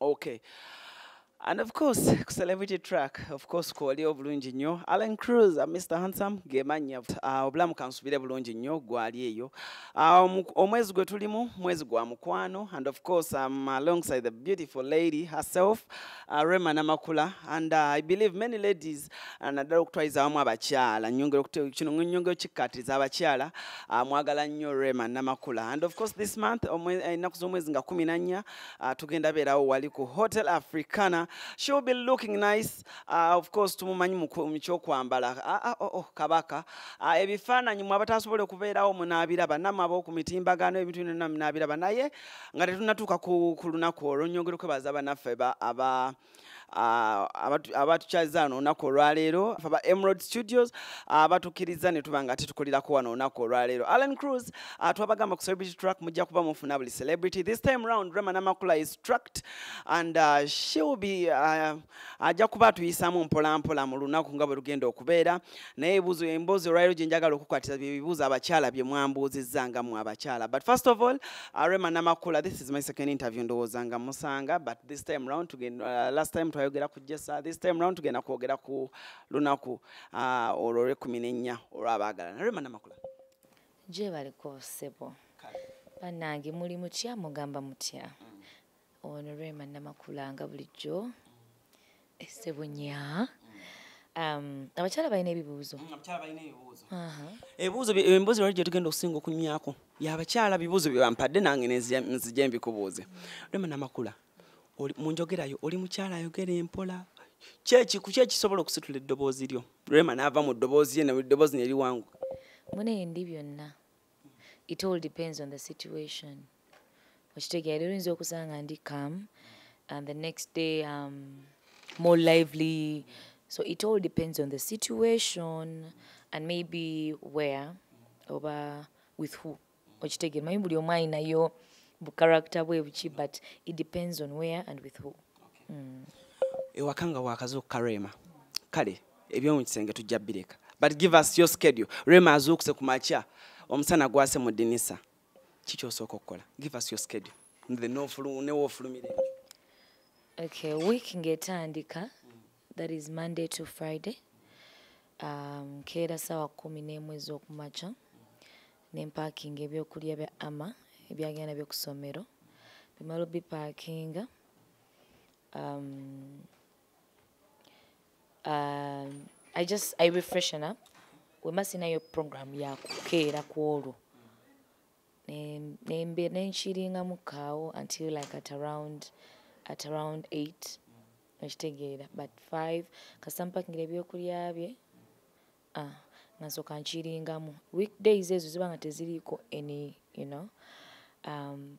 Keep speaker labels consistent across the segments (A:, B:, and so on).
A: Okay. And of course, ku Celebrity Track, of course, kwoli obulungi nnyo. Alan Cruz, Mr. Handsome, gemanya obulamu kansubire bulungi nnyo gwali eyo. Omwezi gwe tulimu, mwezi gwa mukwano, and of course, I'm alongside the beautiful lady herself, Rema Namakula, and I believe many ladies, naddala okutwaliza awamu abakyala, nnyongera kino nnyongera okukikkaatiriza abakyala, mwagala nnyo Rema Namakula. And of course, this month, ennaku z'omwezi nga 14, tugenda beerawo wali ku Hotel Africana. She'll be looking nice. Of course, tumumanyi mu kyokwambala. Oh, kabaka. Ebifaananyi mwe abatasobola okubeerawo munaabiraba, nammwe ab'oku mitimbagano ebintu byonna munaabiraba, naye nga tetunnatuuka ku lunaku olwo, nnyongera okwebaza bannaffe abatukyazza wano olunaku olwaleero aba Emerald Studios abatukkiriza ne tuba nga tetukolirako wano olunaku olwaleero. Alan Cruz, twabagamba ku Celebrity Track mujja kuba mufuna buli celebrity. This time round Rema Namakula is tracked and she will be ajja kuba atuyisaamu mpola mpola mu lunaku nga bwe lugenda okubeera, naye ebibuuzo emboozi olwaleero gye njagala okukwatira bye bibuuzo abakyala bye mwambuuzizza nga mmwe abakyala. But first of all, Rema Namakula, this is my second interview ndowooza nga musanga, but this time round tugenda, last time twayogera ku Jesa, this time round tugenda kwogera ku lunaku olwo olw'e14 olw'abaagalana. Rema Namakula.
B: Gyebaleko ssebo. Bannange muli mutya, mugamba mutya? Ono Rema Namakula nga bulijjo essebo nya. Abakyala balina ebibuuzo.
A: Abakyala balina ebibuuzo. Ebibuuzo emboozi lwali gye tugenda okusinga okunyumyako y'abakyala, bibuuzo bye bampadde nange nzije mbikubuuze. Rema Namakula, mu njogerayo oli mukyala ayogera empola. Ku ki ekisobola okusitula eddoboozi lyo? Rema n'ava mu ddoboozi lye eddoboozi ne liwanguka.
B: Munaye ndi byonna. It all depends on the situation. Okitegeera, leero oyinza okusanga ndi calm and the next day more lively. So it all depends on the situation and maybe where oba with who. Okitegeera, manyi buli omu alinayo bu character bwe buki, but it depends on where and with who.
A: Ewaka nga wakazuukuka Rema, kale eby'omu kisenge tujja bireka, but give us your schedule. Rema azuukuse ku makya, omusana gwase mu ddinisa, ki ky'osooka okukola? Give us your schedule nze newoofulumira ekyo.
B: Okay, week ng'etandika, that is Monday to Friday. Nkeera ssaawa 11 ez'okumakya, ne mpaakinga ebyokulya bya Ama ebyagenda nabyo ku ssomero. Bimala obipaakinga, I refreshen up. Bwe mba sirinayo program ya kukeera ku olwo, ne nkiringamu kaawo until like at around 8, okitegeera, but 5 kasita mpakingira ebyokulya bye, nga nsooka nkiringamu. Weekdays ezo ziba nga teziriiko any,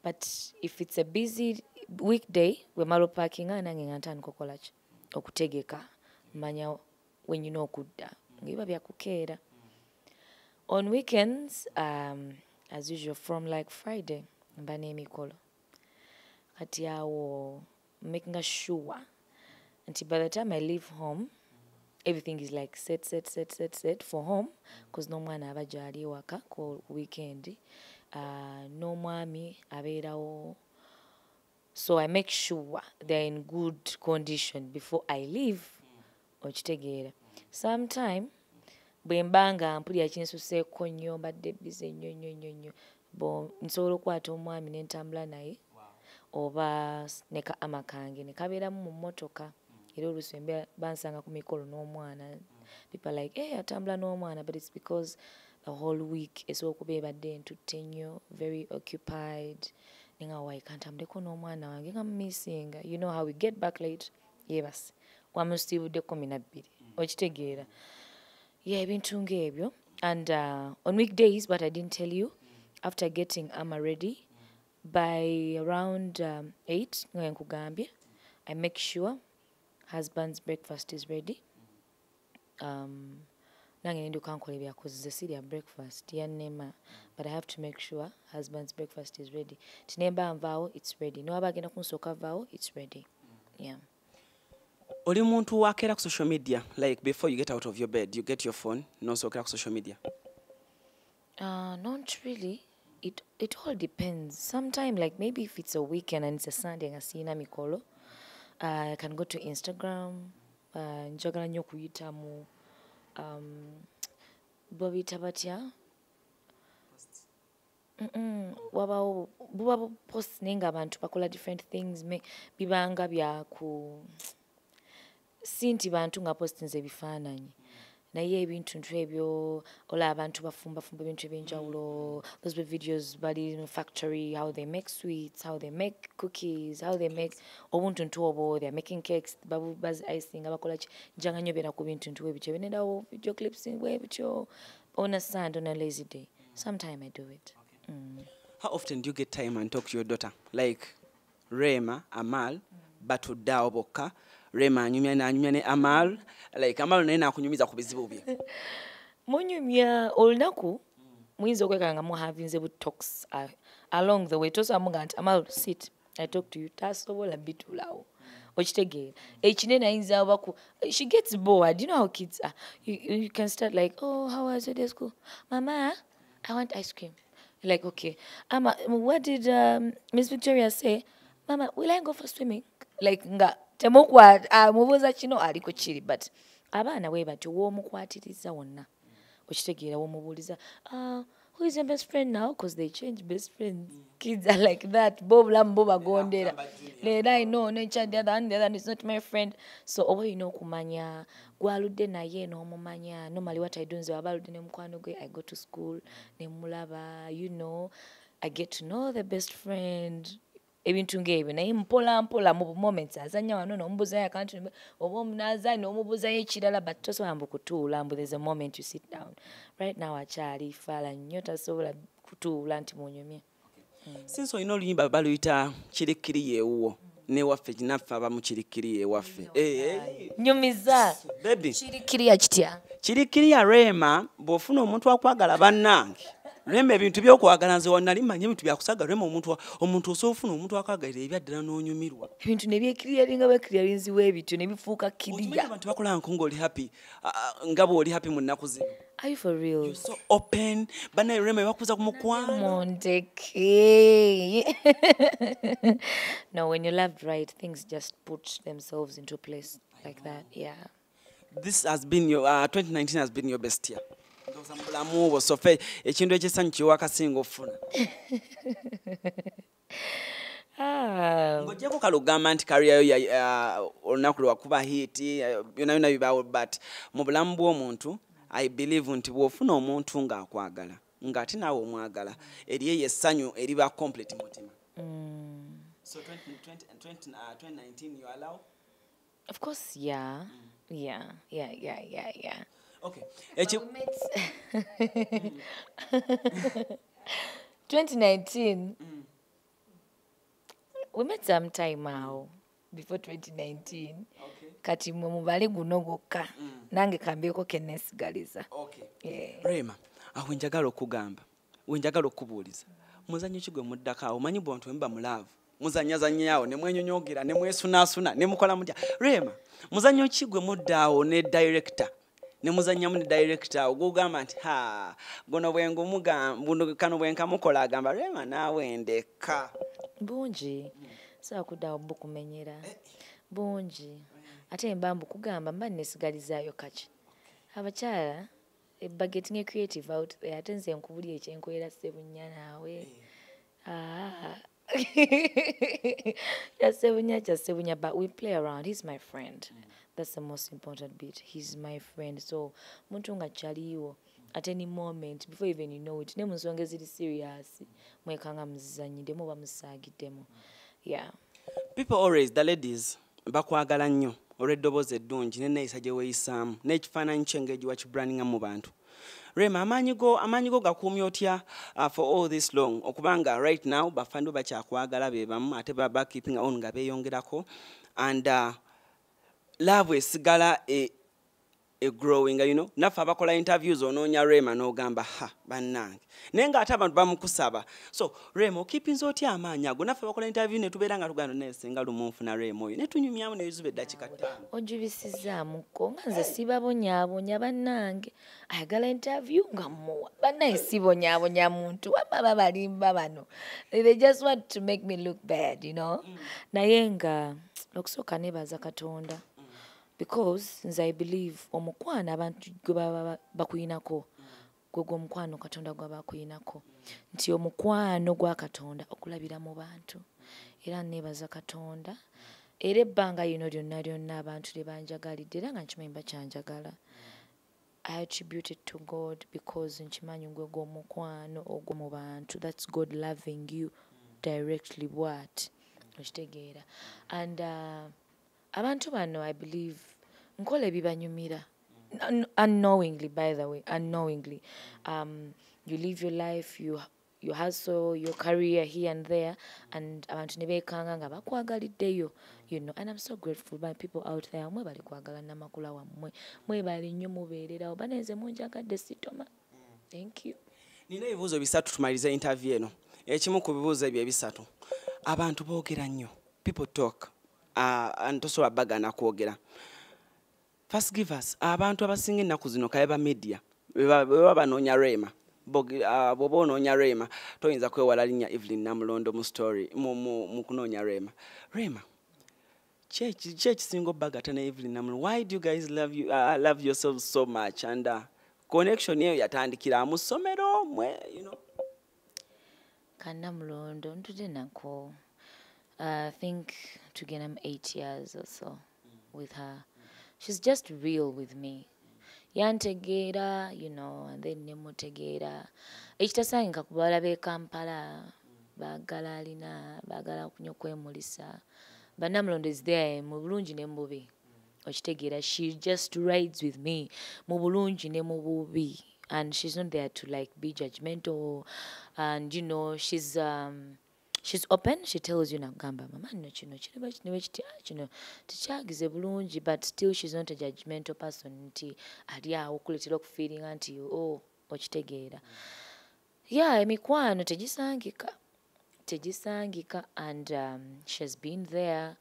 B: but if it's a busy weekday, bwe mmala opaakinga nange nga ntandika okukola ki, okutegeka, manya we nnina okudda nga biba byakukeera. On weekends, as usual, from like Friday mba n'emikolo. Kati awo making sure nti by the time I leave home, everything is like set, set, set, set, set for home, 'cause n'omwana aba gy'ali ewaka ku weekend, n'omwami abeerawo, so I make sure they're in good condition before I leave. Okitegeera, sometime bwe mba nga mpulira kinsuseeko nnyo, mbadde busy nnyo nnyo nnyo nnyo, bo nsobola okukwata omwami ne ntambula naye oba ne ka Ama kange ne kabeeramu mu mmotoka. Era oluusi embeera bansanga ku mikolo n'omwana, people are like, "Hey, atambula n'omwana," but it's because the whole week esobola okuba ebadde entutte nnyo, very occupied, nenga wai kantambuleko n'omwana wange nga mmissinga. You know how we get back late, yeebase wamusiibudde 12, okitegeera? Yeah, ebintu ng'ebyo. And on weekdays, but I didn't tell you, after getting Ama ready by around 8, nga nkugambye, I make sure husband's breakfast is ready. Nange nenduka nkola ebyakoze, sirya breakfast yannema, but I have to make sure husband's breakfast is ready, tinemba nvaawo it's ready, newaba agenda kunsooka vaawo, it's ready, yeah.
A: Oli muntu wakeera ku social media? Like before you get out of your bed, you get your phone nosookera ku social media?
B: Not really. It all depends. Sometime, like maybe if it's a weekend and it's a Sunday nga sirina mikolo, I can go to Instagram. Njagala nnyo okuyita mu babiyita batya, wabawo buba bu post, naye nga abantu bakola different things, bibanga byaku si nti bantu nga postinze ebifaananyi, naye ebintu ntu ebyo olaba abantu bafumbafumba ebintu ebyenjawulo. Those were videos bali mu factory, how they make sweets, how they make cookies, how they make obuntu ntu obwo. They are making cakes, bazi icing, bakola ki. Njanga nnyo beera ku bintu ntu ebityo binendawo, video clips bwe bityo. On a Sunday, on a lazy day, sometime I do it.
A: How often do you get time and talk to your daughter? Like Rema, Amal, batudde awo bokka. Rema anyumya n'anyumya ne Amal. Like Amal naye n'akunyumiza ku bizibu bye.
B: Munyumya olunaku, muyinza okwekanga nga muhavinze bu talks along the way. Tosobola muga nti, "Amal, sit, I talk to you." Tasobola bituulawo, okitegeera? Ekinene ayinza oba ku she gets bored. You know how kids are. You can start like, "Oh, how was your day school?" "Mama, I want ice cream." Like, "Okay, Ama, what did Miss Victoria say?" "Mama, will I go for swimming?" Like nga temukwa mubuuza kino aliko kiri, but abaana bwe batyo w'omukwatiriza wonna, okitegeera? W'omubuuliza, "Who is your best friend now?" Because they change best friends. Kids are like that. Bo obulamu bo bagondera leero, I know nenkya the other one, the other one is not my friend. So oba olina okumanya gwaludde naye n'omumanya. Normally what I do, nze waba aludde ne mukwano gwe, I go to school ne mulaba, I get to know the best friend, ebintu ng'ebyo. Naye mpola mpola mu moments azanya wano n'omubuuzayo akantu, oba omunaaza n'omubuuzayo ekirala, but tosobola mbu kutuula mbu there's a moment you sit down. Right now akyali faala nnyo, tasobola kutuula nti munyumye.
A: Since olina oluyimba baluyita Kirikiri yeewuwo, newaffe naffe abamu kirikiri ewaffe. Eh, eh.
B: Nyumiza.
A: Baby.
B: Kirikiriya kitya?
A: Kirikiriya Rema, bw'ofuna omuntu akwagala, bannange Rema, ebintu byokwagala nze wanali mmanyi ebintu byakusaga. Rema, omuntu osobola ofuna omuntu akwagalira ebyaddala n'onyumirwa.
B: Ebintu nebyekiriyaringa bwekiriyarinziwa ebityo ne bifuuka
A: Okimanyi
B: kiriya.
A: Abantu bakola nko ng'oli happy, nga bw'oli happy mu nnaku zino.
B: Are you for real?
A: You're so open. Bannaye Rema bakuza ku mukwano.
B: Mondeke. No, when you're loved right, things just put themselves into place like that. Yeah.
A: This has been your 2019 has been your best year. Ndowooza mu bulamu bwo so far ekintu ekyesanyu kyewakasinga okufuna.
B: Ah,
A: Ng'oggyeko kale okugamba nti career yo olunaku lwe wakuba hit, byonna byonna bibaawo, but mu bulamu bw'omuntu I believe nti bw'ofuna omuntu ng'akwagala ng'ate naawe omwagala, eri eyo essanyu eriba complete mutima. So 20, 20, 20, 2019 you allow?
B: Of course, yeah. Yeah.
A: Okay. Eki,
B: We met 2019. We met some time now before 2019.
A: Okay.
B: Kati mwe mubale guno gwokka. Nange kambeeko ke neesigaliza.
A: Okay.
B: Yeah.
A: Rema, awo njagala okugamba, wenjagala okubuuliza, muzannyo ki gwe muddako awo? Omanyi bwe muba mu love muzannyazannya awo ne mwenyonyogera ne mwesunaasuna ne mukola mutya. Rema, muzannyo ki gwe mudda awo ne director ne muzannyamu ne director awo gwogamba nti, "Ha, guno bwe ngumugamba, kano bwe nkamukola," agamba, "Rema, naawe ndeka"?
B: Bungi, sobola kuddawo bukumenyera bungi, ate mba mbukugamba mba nesigalizaayo kaki. Abakyala ba getting creative out there, ate nze nkubuli ekyenkolera Ssebunya naawe. Ah. Kya Ssebunya, kya Ssebunya, but we play around. He's my friend. That's the most important bit. He's my friend, so muntu nga kyaliwo at any moment, before even you know it, ne mu nsonga eziri serious mwekanga muzanyiddemu oba musaagiddemu, yeah.
A: People always, the ladies bakwagala nnyo olw'eddoboozi eddungi n'enneeyisa gye weeyisaamu n'ekifaananyi ky'engeri wakibrandinga mu bantu. Rema, amaanyi go gakuumya otya for all this long, okubanga right now bafandi bo bakyakwagala be bamu, ate ba keeping on nga beeyongerako, and love esigala e growing? Naffe abakola interviews, onoonya Rema n'ogamba, "Ha, bannange," naye ng'ate abantu bamukusaba. So Rema, okipinza otya amaanyi ago? Naffe abakola interview ne tubeera nga tugamba, "Naye singa lumu nfuna Rema oyo," ne tunyumyamu nebizuba eddakiika 5.
B: Onjubisizaamuko nga nze sibabonyaabonya. Bannange, ayagala interview nga mmuwa. Bannaye, sibonyaabonya muntu, wamma babalimba bano. They just want to make me look bad. Naye nga Okusooka nebaza Katonda because nze I believe omukwano abantu gwe baba bakuyinako gwe gw'omukwano Katonda gw'aba akuyinako, nti omukwano gwa Katonda okulabira mu bantu. Era nebaza Katonda era ebbanga lino lyonna lyonna abantu lye banjagalidde, era nga nkimanyi bakyanjagala. I attribute it to God because nkimanyi gwe gw'omukwano ogwo mu bantu. That's God loving you directly bw'ati, okitegeera. And abantu bano I believe nkola ebibanyumira unknowingly, by the way, unknowingly. You live your life, you hustle your career here and there, and abantu ne beekanga nga bakwagaliddeyo. And I'm so grateful by people out there. Mwebale kwagala Namakula wammwe, mwebale nnyo, mubeererawo banenze, munjagadde sitoma. Thank you.
A: Nina ebibuuzo bisatu tumalirize interview eno. Ekimu ku bibuuzo ebyo ebisatu, abantu boogera nnyo, people talk, and tosobola bagaana kwogera. First, give us abantu abasinga ennaku zino kaye ba media bwe baba banoonya Rema. Bw'oba onoonya Rema toyinza kwewala linnya Evelyn Namulondo mu story mu kunoonya Rema. Rema ki ekisinga obbagata ne Evelyn Namulondo? Why do you guys love yourselves so much? And connection eyo yatandikira mu ssomero mwe?
B: Kanamulondo ntudde nako, I think tugenda mu 8 years or so with her. She's just real with me, yantegeera, and then nemutegeera. Ekitasangika ku bawala b'e Kampala, baagala alina baagala nnyo kwemulisa, but Namulondo is there mu bulungi ne mu bubi, okitegeera. She just rides with me mu bulungi ne mu bubi, and she's not there to like be judgmental, and she's open. She tells you, nagamba, "Mama, nno kino kiriba kino kiti, ah, kino tekyagize bulungi," but still she's not a judgmental person nti ali awo okuleetera okufeelinga nti, oh, okitegeera. Yeah, emikwano tegisangika, tegisangika. And she has been there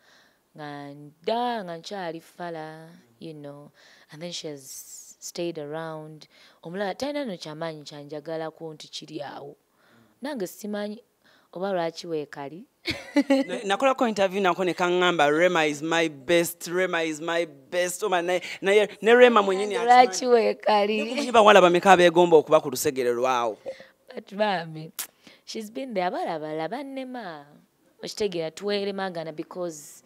B: nga nda nga nkyali fala, and then she has stayed around. Omulala talina no kyamaanyi kyanjagalako nti kiri awo, nange simanyi oba lwaki weekali.
A: Nakolako interview nako ne kaŋŋamba, "Rema is my best, Rema is my best." Oma naye ne Rema mwennyini.
B: Lwaki weekali?
A: Bawala bameka abeegomba okuba ku lusegere lwawo?
B: But bambi, she's been there. Abalabala bannema, okitegeera, tweremagana because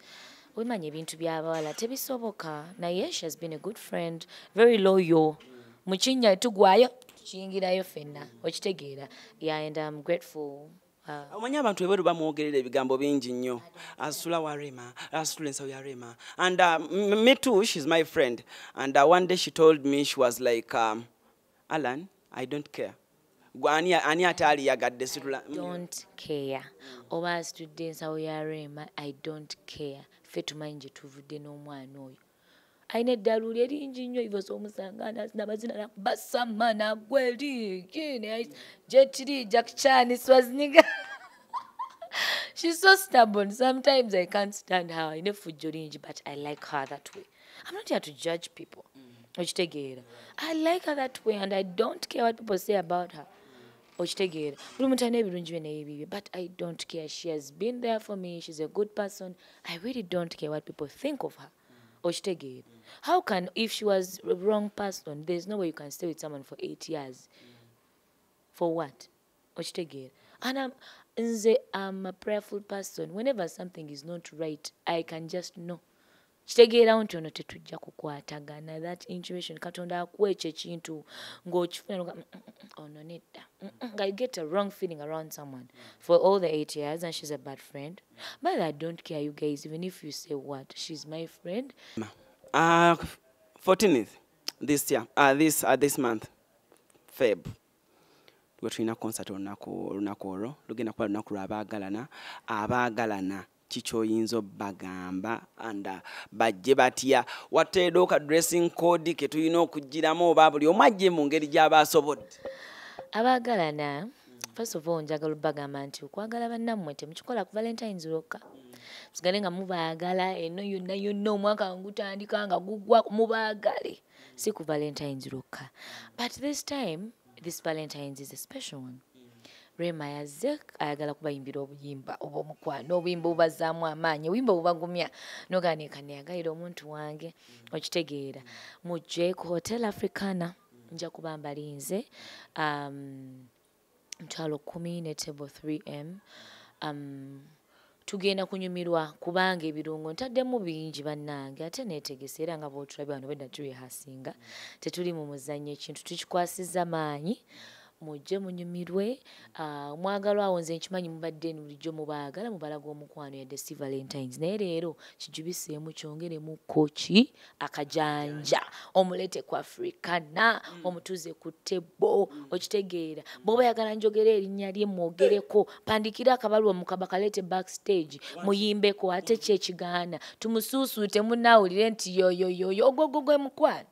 B: wemanya ebintu by'abawala tebisoboka, naye she has been a good friend, very loyal. Mu kinnya tugwayo tukiyingirayo ffenna, okitegeera. Yeah, and I'm grateful.
A: Omanyi abantu ebweru bamwogerera ebigambo bingi nnyo, asula wa Rema, asitula ensawo ya Rema. And me too, she's my friend, and one day she told me, she was like, "Alan, I don't care. Gwe ani ate aliyagadde situla?"
B: Don't care oba asitudde ensawo ya Rema, I don't care. Ffe tumanyi gye tuvudde n'omwana oyo, alina eddalu lye lingi nnyo. Ivosa omusanga nabazina basama nagwa eri Jet Li, Jackie Chan, Schwarzenegger. She's so stubborn sometimes, I can't stand her. Alina effujjo lingi, but I like her that way. I'm not here to judge people, okitegeera. I like her that way and I don't care what people say about her, okitegeera. Buli muntu alina ebirungi bye n'ebibye, but I don't care. She has been there for me. She's a good person. I really don't care what people think of her, okitegeera. How can, if she was a wrong person, there's no way you can stay with someone for 8 years. For what? Okitegeera. And nze I'm a prayerful person. Whenever something is not right, I can just know, kitegeerawo nti ono tetujja kukwatagana. That intuition, Katonda akuwa ekyo ekintu ng'okifuna noga, ono nedda." Nga you get a wrong feeling around someone for all the 8 years and she's a bad friend. But I don't care, you guys, even if you say what, she's my friend.
A: 14th this year, this month, Feb, lwe tulina concert. Olunaku olwo lugenda kuba lunaku lwabaagalana. Abaagalana kikyoyinza obbagamba and bajje batya? Wateerewo ka dressing code ke tulina okugiramu oba buli omu ajje mu ngeri gy'aba asobodde?
B: Abaagalana, first of all, njagala obbagamba nti okwagala bannammwe temukikola ku Valentines lwokka. Musigale nga mubaagala eno yonna yonna, omwaka ngutandika nga gugwa mubaagale, si ku Valentines lwokka. But this time, this Valentines is a special one. Rema yazze ayagala kubayimbira obuyimba obw'omukwano, obuyimba obubazaamu amaanyi, obuyimba obubagumya, noganeeka neyagalira omuntu wange, okitegeera. Mujje ku Hotel Africana, nja kuba mbalinze 10,000 ne table 3M. Tugenda kunyumirwa kubanga ebirungo ntaddemu bingi bannange, ate neetegese era nga bw'otulabye wano bwedda turehasinga, tetuli mu muzannyo, ekintu tukikwasizza maanyi. Mujje munyumirwe. Mwagalwa awo nze nkimanyi mubadde bulijjo mubaagala, mubalaga omukwano yadde si Valentines, naye leero kijubiseemu kyongeremu koki akajanja, omulete ku Africana, omutuze ku tebo, okitegeera. Bw'oba oyagala njogere erinnya lye mwogereko, pandikira akabaluwa mukabakaleete backstage muyimbeko, ate ki ekigaana tumusuusuute munnaawulire nti yoyoyoyo ogwo gwe mukwano.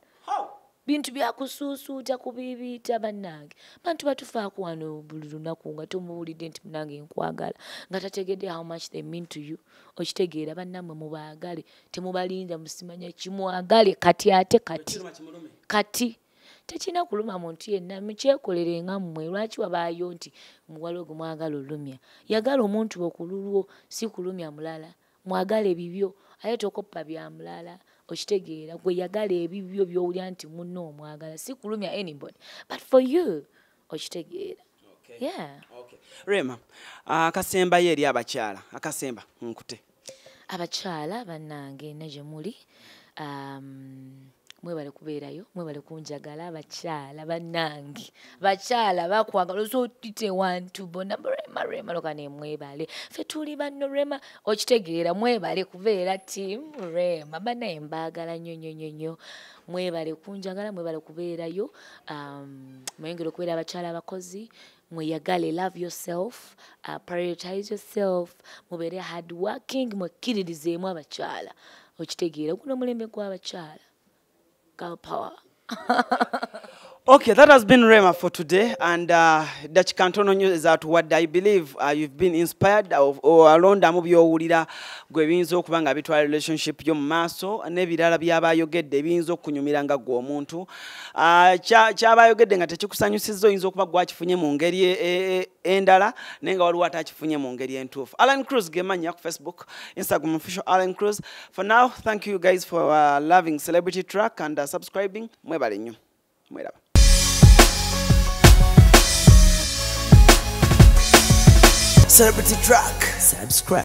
B: Bintu byakusuusuuta kubibiita bannange, bantu batufaako wano buli lunaku nga tomuwulidde nti munange nkwagala, nga tategedde how much they mean to you, okitegeera. Bannammwe mubaagale, temubalinda musimanya kimwagale kati ate kati kati tekirina kuluma muntu yenna, mukyekolere nga mmwe. Lwaki wabaayo nti muwala ogwo mwagala olumya? Yagala omuntu okululwo, si kulumya mulala. Mwagale ebibyo aye tokoppa bya mulala, okitegeera. Gwe yagala ebibyo by'owulira nti munno omwagala, si kulumya anybody but for you, okitegeera. Yeah.
A: Rema, akasembayo eri abakyala, akasemba nkute.
B: Abakyala bannange na gye muli, mwebale kubeerayo, mwebale kunjagala. Abakyala bannange, bakyala bakwagala osotite wantu bonna Rema Rema loka ne mwebale, ffe tuli banno Rema, okitegeera. Mwebale kubeera team Rema bannaye, mbaagala nnyo nnyo nnyo nnyo. Mwebale kunjagala, mwebale kubeerayo. Mweyongere okubeera abakyala abakozi, mweyagale, love yourself, prioritize yourself, mubeere hard working, mwekkiririzeemu abakyala, okitegeera. Guno omulembe gw'abakyala, girl power.
A: Okay, that has been Rema for today, and dakika ntono nnyo ezatuwadde. I believe you've been inspired alondamu by'owulira gwe biyinza okuba nga bitwala relationship yo mu maaso, n'ebirala by'aba ayogedde ebiyinza okukunyumira nga ggwe omuntu. Ky'aba ayogedde nga tekikusanyusizza, oyinza okuba gwakifunye mu ngeri endala, naye nga waliwo atakifunye mu ngeri entuufu. Alan Cruz gemanya ku Facebook, Instagram official Alan Cruz. For now, thank you guys for loving Celebrity Track and subscribing. Mwebale nnyo, mweraba.
C: Celebrity Track. Subscribe.